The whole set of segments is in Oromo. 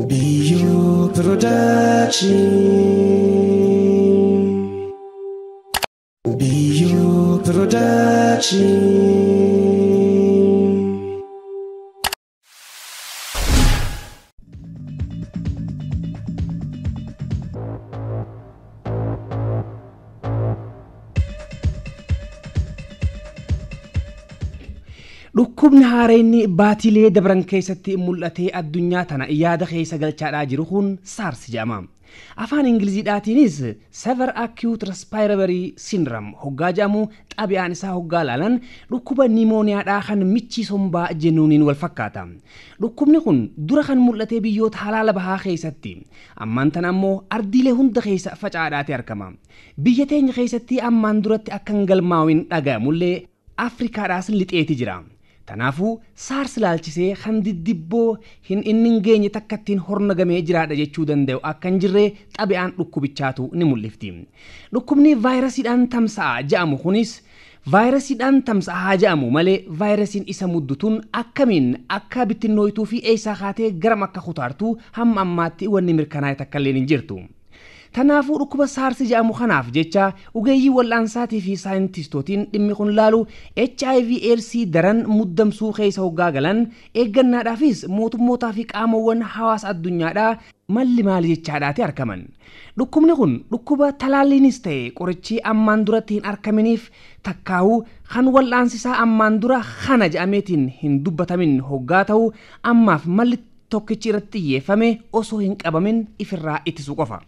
BU Production. BU Production. Dhukkubni haareenni baatilee dabran keessatti mul'atee addunyaa tana yaada keessa galchaadhaa jiru kun SARS jedhama. Afaan Ingiliziidhaatiinis Severe Acute Respiratory Syndrome hoggaa jedhamu xabi'aan isaa hoggaa laalan dhukkuba nimooniyaadhaa kan michii sombaa jennuuniin wal fakkaata. Dhukkubni kun dura kan mul'atee biyyoota halaala bahaa keessatti ammaan tana ammoo ardiilee hunda keessa faca'aadhaati argama. Biyya teenya keessatti ammaan duratti akka hin galmaa'in dhaga'amullee Afrikaadhaas lixeeti jira. Kanaafuu SARS ilaalchisee kan diddibboo hin inni hin geenye takka ittiin hornagamee jiraadha jechuu danda'u akka hin jirre xabi'aan dhukkubichaatu ni mul'ifti. Dhukkubni vaayirasiidhaan tamsa'a jedhamu kunis vaayirasiidhaan tamsa'aa jedhamu malee vaayirasiin isa muddutuun akkamiin akka bittinnooytuu fi eessaa kaatee garam akka kutaartu hamma ammaatti wanni mirkanaa'e takka illee hin jirtu. Kanaafuu dhukkuba SARS jedhamu kanaaf jecha ogeeyyii wal'aansaatii fi saayintistootiin dhimmi kun laalu HIV AIDS daran muddamsuu keessa hoggaa galan eeggannaadhaafis mootummootaa fi qaamawwan hawaasa addunyaadhaa malli maali jechaadhaati argaman. Dhukkubni kun dhukkuba talaalliinis ta'e qorichi ammaan duratti hin argaminiif takkaa'uu kan wal'aansisaa ammaan dura kana jedhameetiin hin dubbatamin hoggaa ta'u ammaaf malli tokkichi irratti xiyyeeffame osoo hin qabamin ifirraa ittisuu qofa.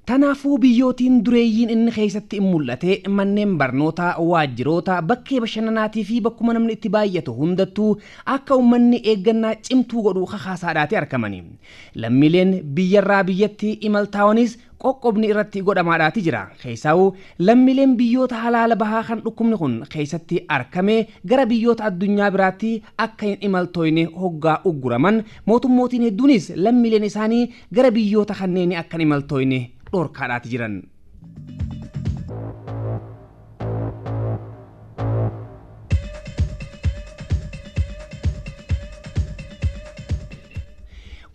Kanaafuu biyyootiin dureeyyiin inni keessatti mul'ate manneen barnootaa, waajjiroota, bakkee bashannanaatii fi bakkuma namni itti baay'atu hundattuu akka uummanni eeggannaa cimtuu godhu kakaasaadhaati argamani. Lammiileen biyyarraa biyyatti imaltaa'onis qoqqobni irratti godhamaadhaati jira. Keessaa'u lammiileen biyyoota halaala bahaa kan dhukkubni kun keessatti argame gara biyyoota addunyaa biraatti akka hin imaltoyne hoggaa ugguraman mootummootiin hedduunis lammiileen isaanii gara biyyoota kanneen akka hin imaltoyne dhorkaadhaati jiran.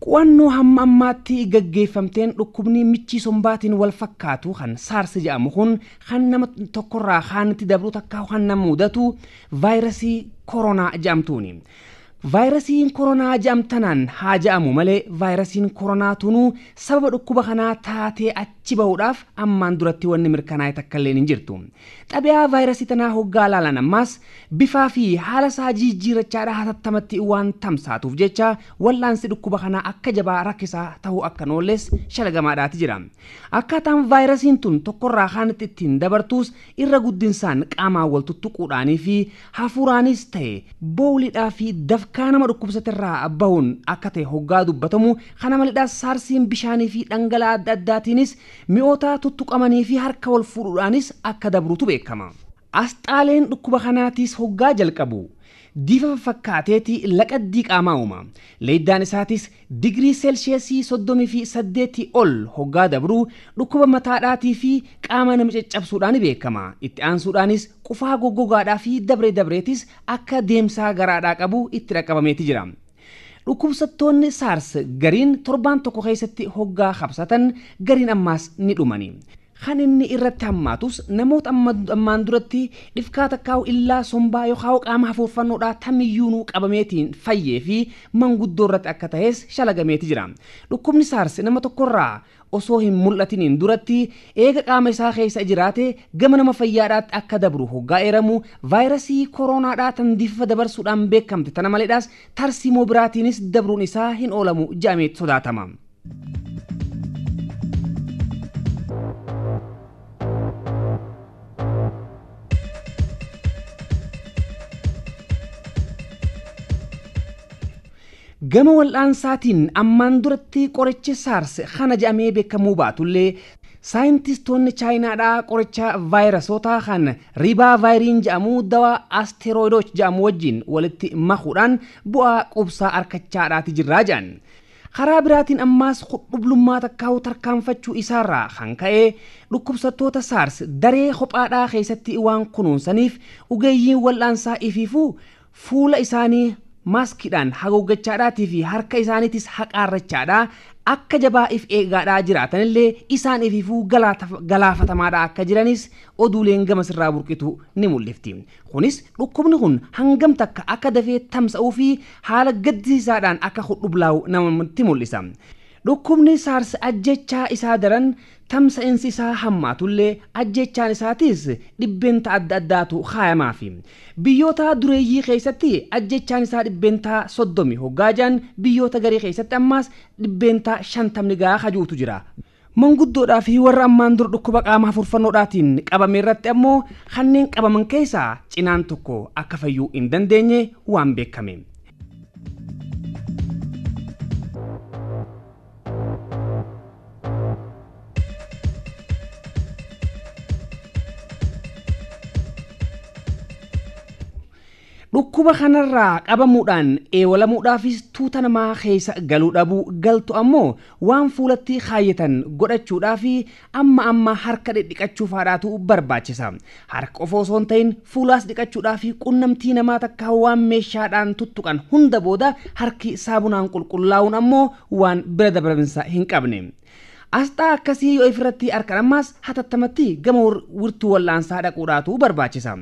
Qo'annoo hamma ammaatti gaggeeffamteen dhukkubni michii sombaatiin wal fakkaatu kan SARS jedhamu kun kan nama tokkorraa kaanitti dabru takka kan nama mudatu vaayirasii koronaa jedhamtuuni. Vaayirasiin koronaa jedhamtanaan haa jedhamu malee vaayirasiin koronaa tunuu sababa dhukkuba kanaa taatee achi bahuudhaaf ammaan duratti wanni mirkanaa'e takka illee hin jirtu. Xabi'aa vaayirasii tanaa hoggaa laalan ammaas bifaa fi haala isaa jijjiirachaadha hatattamatti waan tamsaatuuf jecha wal'aansi dhukkuba kanaa akka jabaa rakkisaa ta'uu akka noolles shalagamaadhaati jira. Akkaataan vaayirasiin tun tokkorraa kaanitti ittiin dabartuus irra guddinsaan qaamaan wal tuttuquudhaanii fi hafuuraanis ta'e boolidhaa fi dafkaa nama dhukkubsatirraa bahuun akka ta'e hoggaa dubbatamu kana maleedhaas saarsiin bishaanii fi dhangala'aa adda addaatiinis mi'oota tuttuqamanii fi harka wal fuudhuudhaanis akka dabrutu beekama. Asxaaleen dhukkuba kanaatiis hoggaa jalqabu. Diifa fakkaateeti laqaddii qaamaa uuma. Leeddaan isaatis digirii seelsheesii 38 ol hoggaa dabru dhukkuba mataadhaatii fi qaama nama caccabsuudhaan beekama. Itti aansuudhaanis qufaa goggogaadhaa fi dabree dabreetis akka deemsaa garaadhaa qabu itti dhaqqabameeti jira. Dhukkubsattoonni SARS gariin torbaan tokko keessatti hoggaa qabsatan gariin ammaas ni dhumani. Kan inni irratti hammaatus namoota ammaan duratti dhifkaa takkaa'u illaa sombaa yookaan qaama hafuurfannoodhaa tamiyyuunuu qabameetiin fayyee fi manguddoo irratti akka ta'es shalagameeti jira. Dhukkubni SARS nama tokkorraa osoo hin mul'atiniin duratti eega qaama isaa keessa jiraate gama nama fayyaadhaatti akka dabru hoggaa eeramu vaayirasii koronaadhaa tan diifa dabarsuudhaan beekamte tana maleedhaas tarsiimoo biraatiinis dabruun isaa hin oolamu jedhameet sodaatama. Gama wal'aansaatiin ammaan duratti qorichi SARS kana jedhamee beekamuu baatullee saayintistoonni chaayinaadhaa qoricha vaayirasoota kan ribaa vaayiriin jedhamu dawaa asteerooyidoch jedhamu wajjin walitti makuudhaan bu'aa qubsaa argachaadhaati jirraa jedhan. Karaa biraatiin ammaas qudhublummaa takkaa'u tarkaanfachuu isaarraa kan ka'e dhukkubsattoota SARS daree kophaadhaa keessatti waan kunuunsaniif ogeeyyiin wal'aansaa ifiifuu fuula isaanii maaskiidhaan haguuggachaadhaatii fi harka isaaniitis haqaarrachaadhaa akka jabaa if eegaadhaa jiraatanillee isaan ifiifuu galaafatamaadhaa akka jiranis oduuleen gama sirraa burqitu ni mul'ifti. Kunis dhukkubni kun hangam takka akka dafee tamsa'uu fi haala gaddisiisaadhaan akka hudhublaa'u namatti mul'isa. Dhukkubni SARS ajjechaa isaa daran tamsa'insi isaa hammaatullee ajjechaan isaatis dhibbeenta adda addaatu kaayamaafi. Biyyoota dureeyyii keessatti ajjechaan isaa 30% hoggaa jiran biyyoota garii keessatti ammaas 50% gahaa hajuutu jira. Manguddoodhaa fi warra ammaan dur dhukkuba qaama hafuurfannoodhaatiin qabame irratti ammoo kanneen qabaman keessaa cinaan tokko akka fayyuu hin dandeenye waan beekame. Dhukkuba kanarraa qabamuudhaan eewalamuudhaafis tuuta namaa keessa galuu dhabuu galtu ammoo waan fuulatti kaayyatan godhachuudhaa fi amma amma harka dhidhiqachuu faadhaatu barbaachisa. Harka qofa osoo hin ta'in fuulaas dhiqachuudhaa fi qunnamtii namaa takka waan meeshaadhaan tuttuqan hunda booda harki saabunaan qulqullaa'uun ammoo waan bira dabarminsa hin qabne. Asxaa akkasii yoo ifirratti harkan ammaas hatattamatti gama wirtuu wal'aansaa dhaquudhaatu barbaachisa.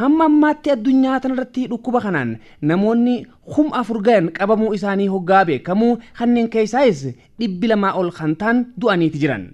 Hamma ammaatti addunyaa tanarratti dhukkuba kanaan namoonni 4,000 gahan qabamuu isaanii hoggaa beekamu kanneen keessaayis 200 ol kan ta'an du'aniiti jiran.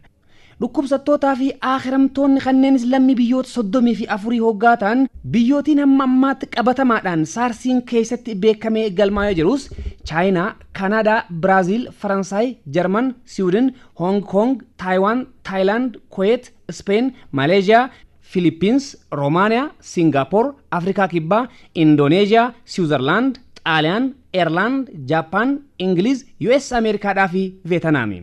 Dhukkubsattootaa fi akhiramtoonni kanneenis lammii biyyoota 34 hoggaa ta'an biyyootiin hamma ammaatti qabatamaadhaan saarsiin keessatti beekamee galmaa'ee jirus Chaayinaa, Kanaadaa, Biraaziil, Faransaay, Jarman, Siwiidin, Hoong Koong, Taayiwaan, Taayilaand, Kuweet, Speen, Maleeshiyaa, Filippins, Roomaaniyaa, Singaappoor, Afrikaa Kibbaa, Indooneeziyaa, Siwiizerlaand, Xaaliyaan, Eerlaand, Jaappaan, Ingiliz, US Ameerikaadhaa fi Veetanaami.